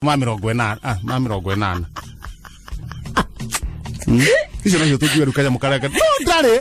Ma 80, ma 80. Icio nacio tũngiuga rĩu kanyamũ karĩa no ndarĩ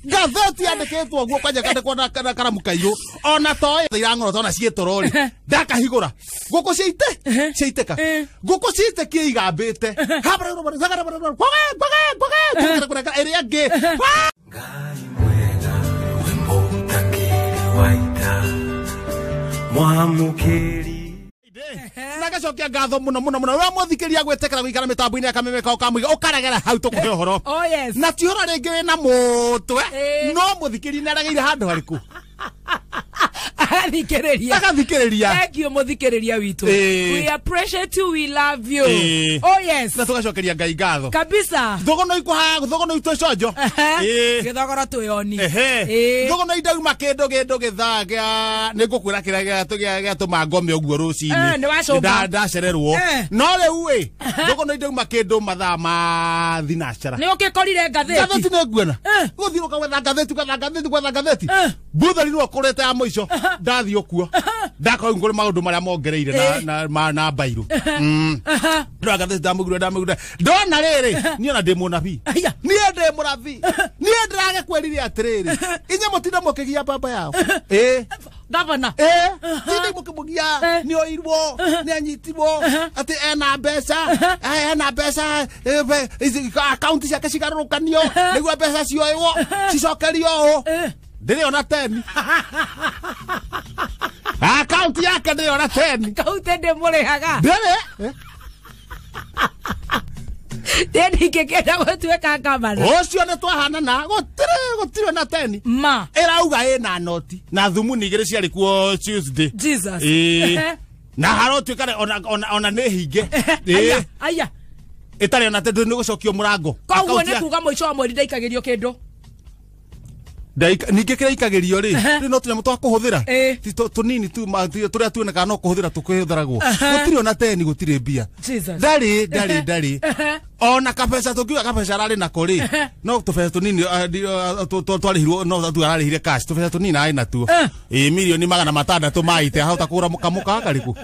ngathĩti yandĩkĩtwo ũguo kwanja kandĩkwo na karamu kairũ ona to irang'oro tona ciĩtoro rĩ ndakahigũra ngũkũ ciaite ciaitĩka ngũkũ ciitĩkie igambĩte ĩrĩa ĩngĩ. Ngai mwega we mũtakĩrĩ wa ita mwamũkĩri. Nagacokia ngatho muno muno muno we mũthikĩria gwĩtĩkĩra gũikara mĩtambo-inĩ ya Kameme kao kamũiga ũkaregera hau tũkũhe ũhoro. Oh yes. Na ti ũhoro rĩngĩ wĩna mũtwe no mũthikĩria nĩ aregeire handũ harĩkũ? Agathikĩrĩria. Agathikĩrĩria. Thank you mũthikĩrĩria witũ. We appreciate you, we love you. Oh yes. Na tũgacokeria Ngai ngatho. Kabisa. Thogono ikuha thogono itũ conjo. Gĩthogoro twĩoni. Thogono indauma kĩndũ kĩndũ gĩthaa gĩa nĩ ngũkwĩra kĩrĩa gĩatũma ngome ũguo rũcinĩ. Nĩ wacũnga. Ndacererwo. No rĩu ĩ thogono indauma kĩndũ mathaa ma thinacara. Nĩ ũkĩkorire ngathĩti. Ngathĩti nĩ nguona. Gũthiĩ ũkagwetha ngathĩti gwetha ngathĩti gwetha ngathĩti. Mbuthari no kũrete ya mũico ndathiĩ ũkuo ndakorwo ngũrĩ maũndũ marĩa mongereire na mbairũ. Ndona ngathĩti ndamũgire ndamũgire ndona rĩrĩ niĩ ona ndĩ mũnabii. Niĩ ndĩ mũrabii. Niĩ ndĩragĩkwĩrire atĩrĩrĩ inyuĩ mũtinda mũkĩgia baba yao. Gavana. Tinde mũkĩmũgia nĩ oirwo nĩ anyitirwo atĩ ena mbeca ena mbeca akaunti ciake cigarũrũkanio nĩguo mbeca cioywo cicokerio ũũ. Ndĩrĩ ona 10. Akaunti yake ndĩrĩ ona 10. Akaunti ndĩmũrĩhaga. Ndĩrĩ. Ndingĩkĩenda gũtuĩka gavana. Ũcio nĩ twahanana gũtirĩ ona 10. Ma. Ĩrauga ĩna noti na thumuni igĩrĩ ciarĩ kuo Tuesday. Jesus. Na harotuĩka ona nĩ hinge. Aya aya. Ĩtarĩ ona 10 nĩ gũcokio mũrango. Koguo nĩ kuga mũico wa mweri ndaikagĩrio kĩndũ. Ningĩ kĩrĩa ikagĩrio rĩ rĩ no tũnyamũ twa kũhũthĩra tũnini tũrĩa tuonekaga no kũhũthĩra tũkĩhũthĩragwo gũtirĩ ona 10 gũtirĩ mbia. Ndarĩ ndarĩ ndarĩ ona kabeca tũngiuga kabeca ararĩ nako rĩ no tũbeca tũnini twarĩhirwo no tu ararĩhire cash tũbeca tũnini arĩ natuo milioni 600 maite ahota kũgũra mũkamũka karĩkũ.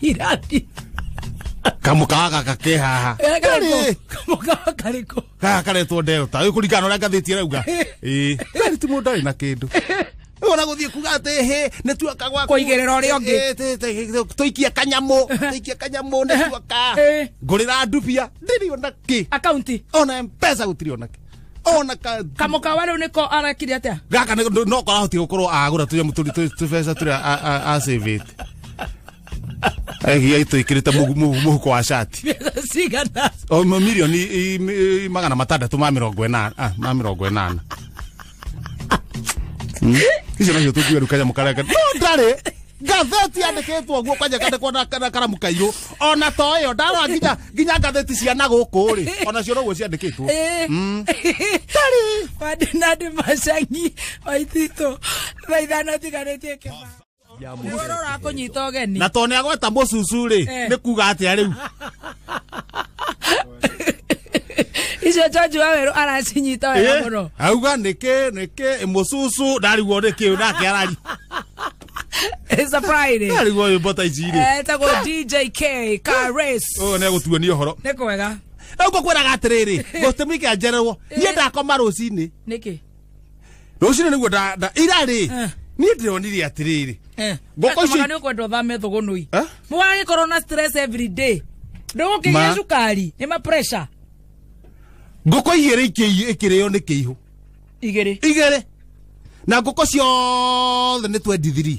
Irathi kamuka gaka ke haha. Kamuka karĩkũ? Gaka karetwo Delta. Rĩu kũringana na ũrĩa ngathĩti ĩrauga. Ndarĩ ti mũndũ ndarĩ na kĩndũ. Ona gũthiĩ kuga atĩ hĩ nĩ tuoka gwaku. Kũigĩrĩra ũrĩa ũngĩ. Tũikie kanyamũ, tũikie kanyamũ nĩ tuoka. Ngũrĩra ndubia, ndĩrĩ ona kĩ. Akaunti. Ona M-Pesa gũtirĩ ona kĩ. Ona ka kamuka wa rĩu nĩko arekire atĩa? Gaka no karahotire gũkorwo agũra tũnyamũ tũbeca tũrĩa acĩvĩte. Egia itwikirite mũhuko wa shati. Cigana. O milioni 680 ma 80. Icio nacio tũngiuga rĩu kanyamũ karĩa no ndarĩ ngathĩti yandĩkĩtwo ũguo kwanja kandĩkwo na karamu kairũ ona to ĩyo ndarora nginya ngathĩti cia na gũkũ rĩ onacio noguo ciandĩkĩtwo. Ndarĩ. Ferdinand Macangi Waititũ thaa ithano tigarĩtie kĩbao. Ũrakũnyita ũgeni. Na to nĩ agweta mũcucu rĩ nĩ kuga atĩa rĩu? Icio George Wawerũ aracinyita wega mũno. Auga nĩkĩ nĩkĩ mũcucu ndarigwo nĩkĩ nake arari. It's a Friday. Ndarigwo nyĩmbo ta ici rĩ. Etagwo DJ K Car Race. Ũyũ nĩ egũtuonia ũhoro. Nĩ kwega. Rĩu ngũkwĩraga atĩrĩrĩ gũtĩmĩke njererwo niĩ ndakoma rũcinĩ. Nĩkĩ? Rũcinĩ nĩguo ira rĩ niĩ ndĩronire atĩrĩrĩ ngũkũ ici nĩ ũkwenda ũthame thũgũnũi mũgagĩkorwo na stress every day ndũgũkĩgĩa cukari nĩ ma pressure. Ngũkũ igĩrĩ ikĩrĩo nĩ kĩihũ igĩrĩ igĩrĩ na ngũkũ ciothe nĩ 23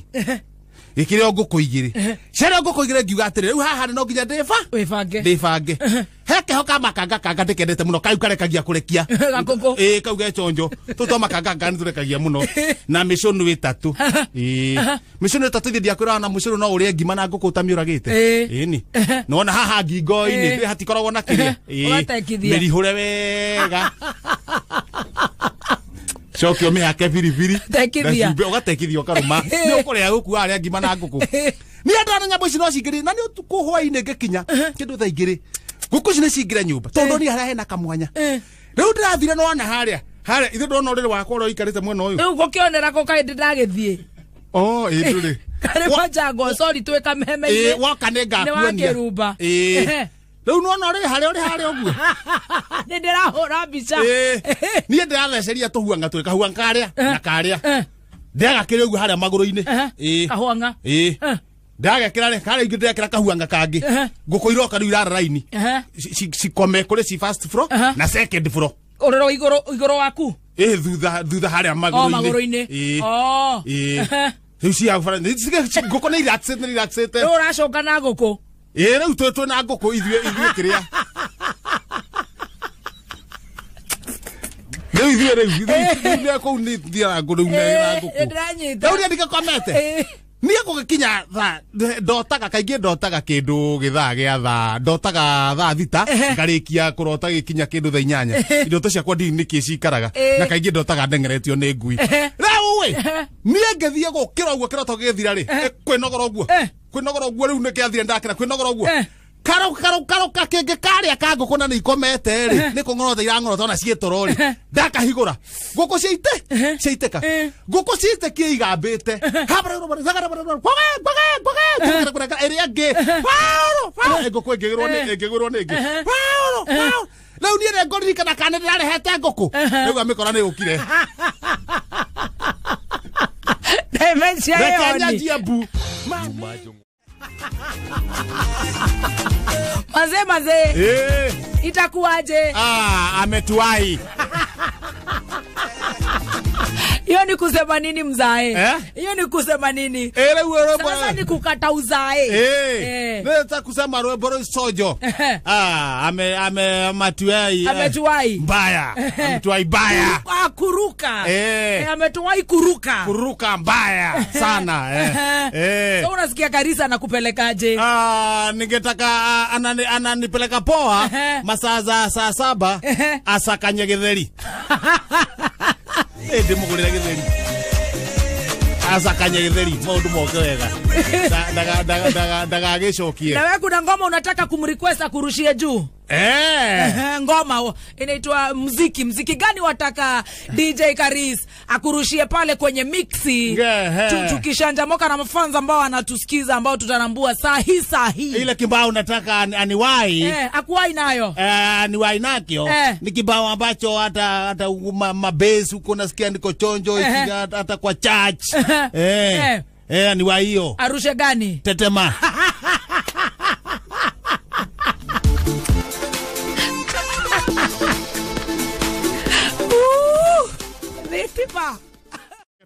gĩkĩrĩo ngũkũ igĩrĩ ciarĩo ngũkũ igĩrĩ ngiuga atĩrĩ rĩu haha no nginya ndĩbange he keho ka makanga kanga ndĩkendete mũno kau karekagia kũrekia ĩĩ kau geconjo tũu twa makanga kanga nĩtũrekagia mũno na mĩcũnũ ĩtatũ mĩcũnũ ĩtatũ ithe ndiakwĩra ona mũcũnũ no ũrĩe ngima na ngũkũ ũtamĩũragĩte ĩni nĩwona haha ngingo-inĩ hatikoragwo na kĩrĩa mĩrihũre wega cokio mĩhake biribiri ũgatekithia ũkarũma nĩ ũkũrĩa gũkua arĩa ngima na ngũkũ. Niĩ ndona nyamũ ici no cingĩrĩ na nĩ ũtukũ hwainĩ ngĩkinya kĩndũ thaa igĩrĩ ngũkũ ici nĩ cingĩre nyũmba tondũ niĩ harĩa hena kamwanya rĩu ndĩrathire nĩwona harĩa harĩa ithe ndona ũrĩrĩ wakwa ũrĩa ũikarĩte mwena ũyũ rĩu ngũkĩonera kũ kaĩ ndĩragĩthiĩ Oh, ĩ ndũrĩ. Karimanjango, sorry twĩ kameme-inĩ. Ĩ, woka nĩ ngakuonia. Nĩ wa Kĩrumba. Ĩ. Rĩu nĩwona ũrĩ harĩa ũrĩ harĩa ũguo. Nĩ ndĩrahũra mbica. Ĩ. Niĩ ndĩratheceria tũhuanga twĩ kahuanga karĩa na karĩa. Ndĩragakĩra ũguo harĩa magũrũ-inĩ. Ĩ. Kahuanga. Ĩ. Ndagekĩra rĩ, karĩa ingĩ ndĩrekĩra kahuanga kangĩ. Ngũkũ iroka rĩu irara raini. Cikome kũrĩ ci first floor na second floor. Ũrĩrĩ igũrũ waku? Ĩ, thutha harĩa magũrũ-inĩ. Oh, magũrũ-inĩ. Ĩ. Oh. Ĩ. Rĩu cia bara, ngũkũ nĩ relaxĩte, nĩ relaxĩte. Rĩu ũracoka na ngũkũ? Ĩ, rĩu twĩ na ngũkũ ithuĩ kĩrĩa. Rĩu ithuĩ rĩu, ithuĩ kũu nĩ thiaga ngũ rĩu na ngũkũ. Ndĩranyita. Rĩu niĩ ndingĩkomete. Niĩ gũgĩkinya thaa, ndotaga, kaingĩ ndotaga kĩndũ gĩthaa gĩa thaa, ndotaga thaa 6, ngarĩkia kũrota gĩkinya kĩndũ thaa 8. Indoto ciakwa ndiũĩ nĩkĩ cikaraga, na kaingĩ ndotaga ndeng'eretio nĩ ngui. Rĩu ĩ, niĩ ngĩthiĩ gũkĩra ũguo kĩroto gĩgĩthira rĩ, kwĩnogora ũguo. Kwĩnogora ũguo rĩu nĩkĩathire ndakĩra, kwĩnogora ũguo. Karo karo karo kakĩngĩ karĩa ka ngũkũ na nĩ ikomete rĩ, nĩ kũng'orota irang'orota ona ciĩ toro rĩ, ndakahigũra. Ngũkũ ciaitĩka. Ngũkũ ciaitĩkie igambĩte. Ĩrĩa ĩngĩ. Ngũkũ ĩngĩgwĩrwo nĩ ĩngĩ. Rĩu niĩ nĩ ngũririkana kana nĩ ndĩrarehete ngũkũ. Rĩu amĩkora nĩ yũkire. Dementia Reke ĩyo ni. nyanjie mbu. Mazee, mazee. Itakuwaje? Ametuai. Hiyo ni kusema nini mzae? Hiyo ni kusema nini? Sasa ni kukata uzae. Nataka kusema rwimbo rwa sojo. Ametuai. Ametuai. Mbaya. Ametuai mbaya. Kuruka. Ametuai kuruka. Kuruka mbaya sana. So unasikia Karisa anakupelekaje? Ningetaka ananipeleka poa masaa za saa 7 asakanye githeri. Ndimugurire githeri. Asakanye githeri maundu moke wega. Ndagagĩcokie. Na wewe kuna ngoma unataka kumrequest akurushie juu? Ngoma inaitwa muziki. Muziki gani wataka DJ Karis akurushie pale kwenye mixi? Tukishanjamoka na mafanza ambao wanatusikiza ambao tutanambua saa hii. Ile kibao nataka aniwai. Akuwai nayo. Aniwai nakio. Ni kibao ambacho hata mabase huko nasikia niko chonjo hata kwa church. Aniwai hiyo. Arushe gani? Tetema.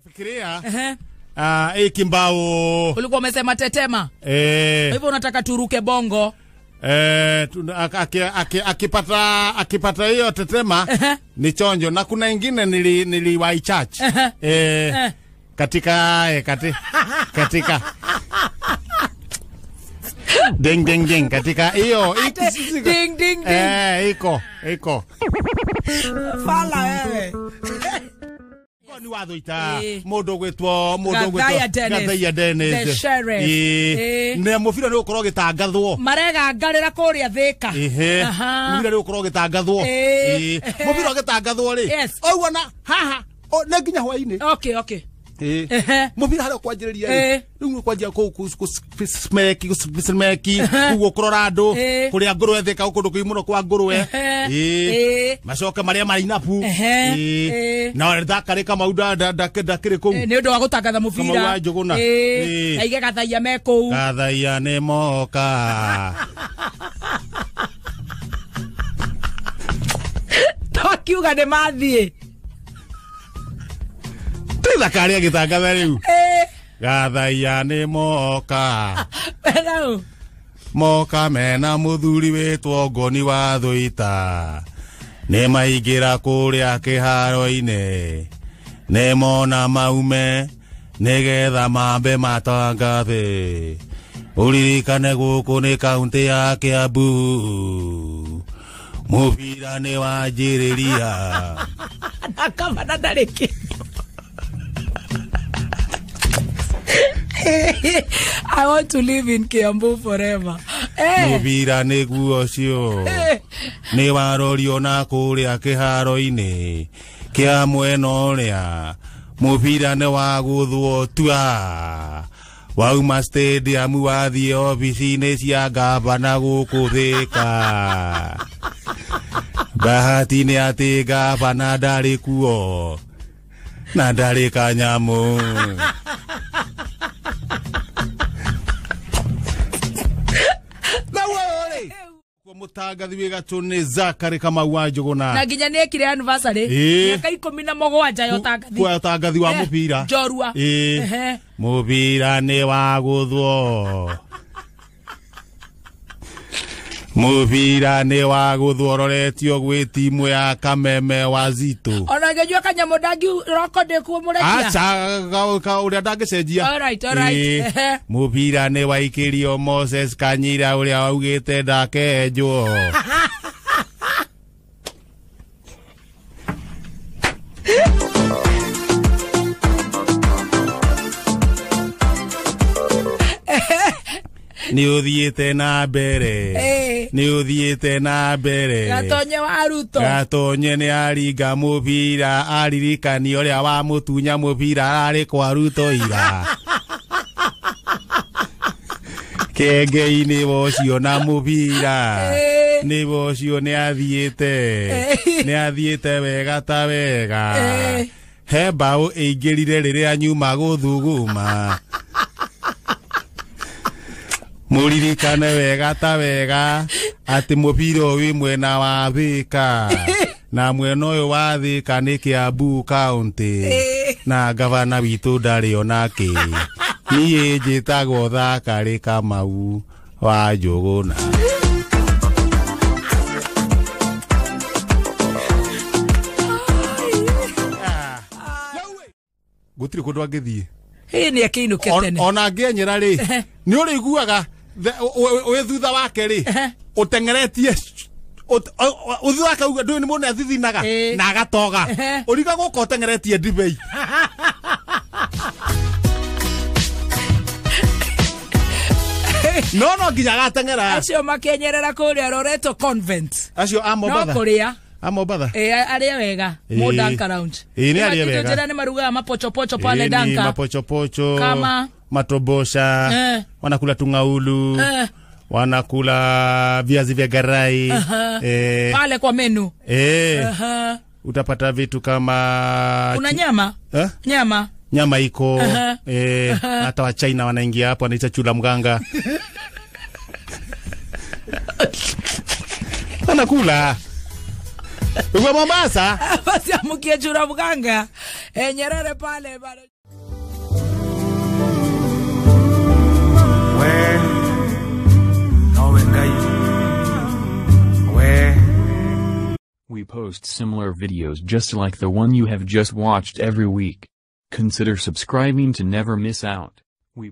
Fikiria. Kimbao ulikuwa umesema tetema. Hivyo unataka turuke bongo. Akipata hiyo tetema ni chonjo. Na kuna ingine niliwahi church. Katika katika ding ding ding katika hiyo ding ding ding. Iko fala wewe. Ni watho ita mundu gwitwo Gathaiya Dennis the sheriff. Ne mubira ni gukorwo gitangathwo marega ngarira kuria Thika. Mubira ni gukorwo gitangathwo. Mubira gitangathwo ri oguo na haha ne nginya hwaini. Okay. Mubira haria kwanjiriria ri riu kwanjia ku smeki uguo kurora andu kuria ngurwe Thika kundu kwi muno kwa ngurwe. Macoke maria marinapu. Na ndakari Kamau ndakiri kuu ni undu wa gutangatha mubira Kamau wa Njuguna. Aige Gathaiya me kuu. Gathaiya ni moka. Twakiuga ni mathie. Thakaria gitangatha riu. Gathaiya ni moka. Moka mena muthuri witwo Ngoni wa Thuita. Ni maingira kuria kiharo-ini. Ni mona maume nigetha mambe matangathe. Uririkane guku ni kaunti ya Kiambu. Mubira ni wanjiriria. Na kama na ndariki. I want to live in Kiambu forever. Mubira niguo ucio. Ni warorio na kuria kiharo-ini kia mwena uria. Mũbira nĩ wa gũthwo tua wauma stadium wathiĩ obici-inĩ cia gavana gũkũ Thĩka. Bahati nĩ atĩ gavana ndarĩ kuo na ndarĩ kanyamũ. Mutangathi wĩ gatũ nĩ Zakari Kamau wa Njũgũna na nginya nĩ ekire anniversary mĩaka 17 ya ũtangathi kwa ũtangathi wa mũbira njorua. Mũbira nĩ wa gũthwo, mũbira nĩ wa gũthwo roretio gwĩ timu ya Kameme wa Zito. Ona ngĩnyua kanyamũ ndangĩroko ndĩkuo mũrekia. Aca ũrĩa ndangĩcenjia. All right, all right. Mũbira nĩ waikĩrio Moses Kanyira ũrĩa waugĩte ndakenjwo. Nĩ ũthiĩte na mbere, nĩ ũthiĩte na mbere. Gatonye wa Ruto, Gatonye nĩ aringa mũbira aririkani ũrĩa wamũtunya mũbira ararĩ kwa Ruto ira. Kengei-inĩ wocio na mũbira nĩ wocio nĩ athiĩte, nĩ athiĩte wega ta wega. He mbaũ ĩingĩrire rĩrĩa nyuma gũthuguma. Mũririkane wega ta wega atĩ mũbira ũyũ wĩ mwena wa Thĩka na mwena ũyũ wa Thĩka nĩ Kiambu County na gavana witũ ndarĩ onake. Niĩ njĩtagwo Zakari Kamau wa Njũgũna. Gũtirĩ kũndũ angĩthiĩ. Hĩ nĩ akĩinũke tene. Ona angĩenyera rĩ nĩ ũrĩiguaga wĩ thutha wake rĩ ũteng'eretie ũthiũ wake uga ndũĩ nĩ mũndũ athithinaga na agatoga ũriga gũka ũteng'eretie ndibei. No no nginya agateng'era. Acio makenyerera kũrĩa Loreto Convent. Acio a Mombatha. No kũrĩa a Mombatha. Arĩa wega mo Danka Lounge. Nĩ arĩa wega. Njĩra nĩ marugaga mapochopocho pale Danka. Mapochopocho kama matobosha, wanakula tungaulu, wanakula viazi vya garai, pale kwa menu. Utapata vitu kama kuna nyama. Nyama nyama iko. Hata wa China wanaingia hapo wanaita chula mganga. Wanakula. Uko Mombasa? Basi amukie chula mganga. Nyerere pale pale. We post similar videos just like the one you have just watched every week. Consider subscribing to never miss out. We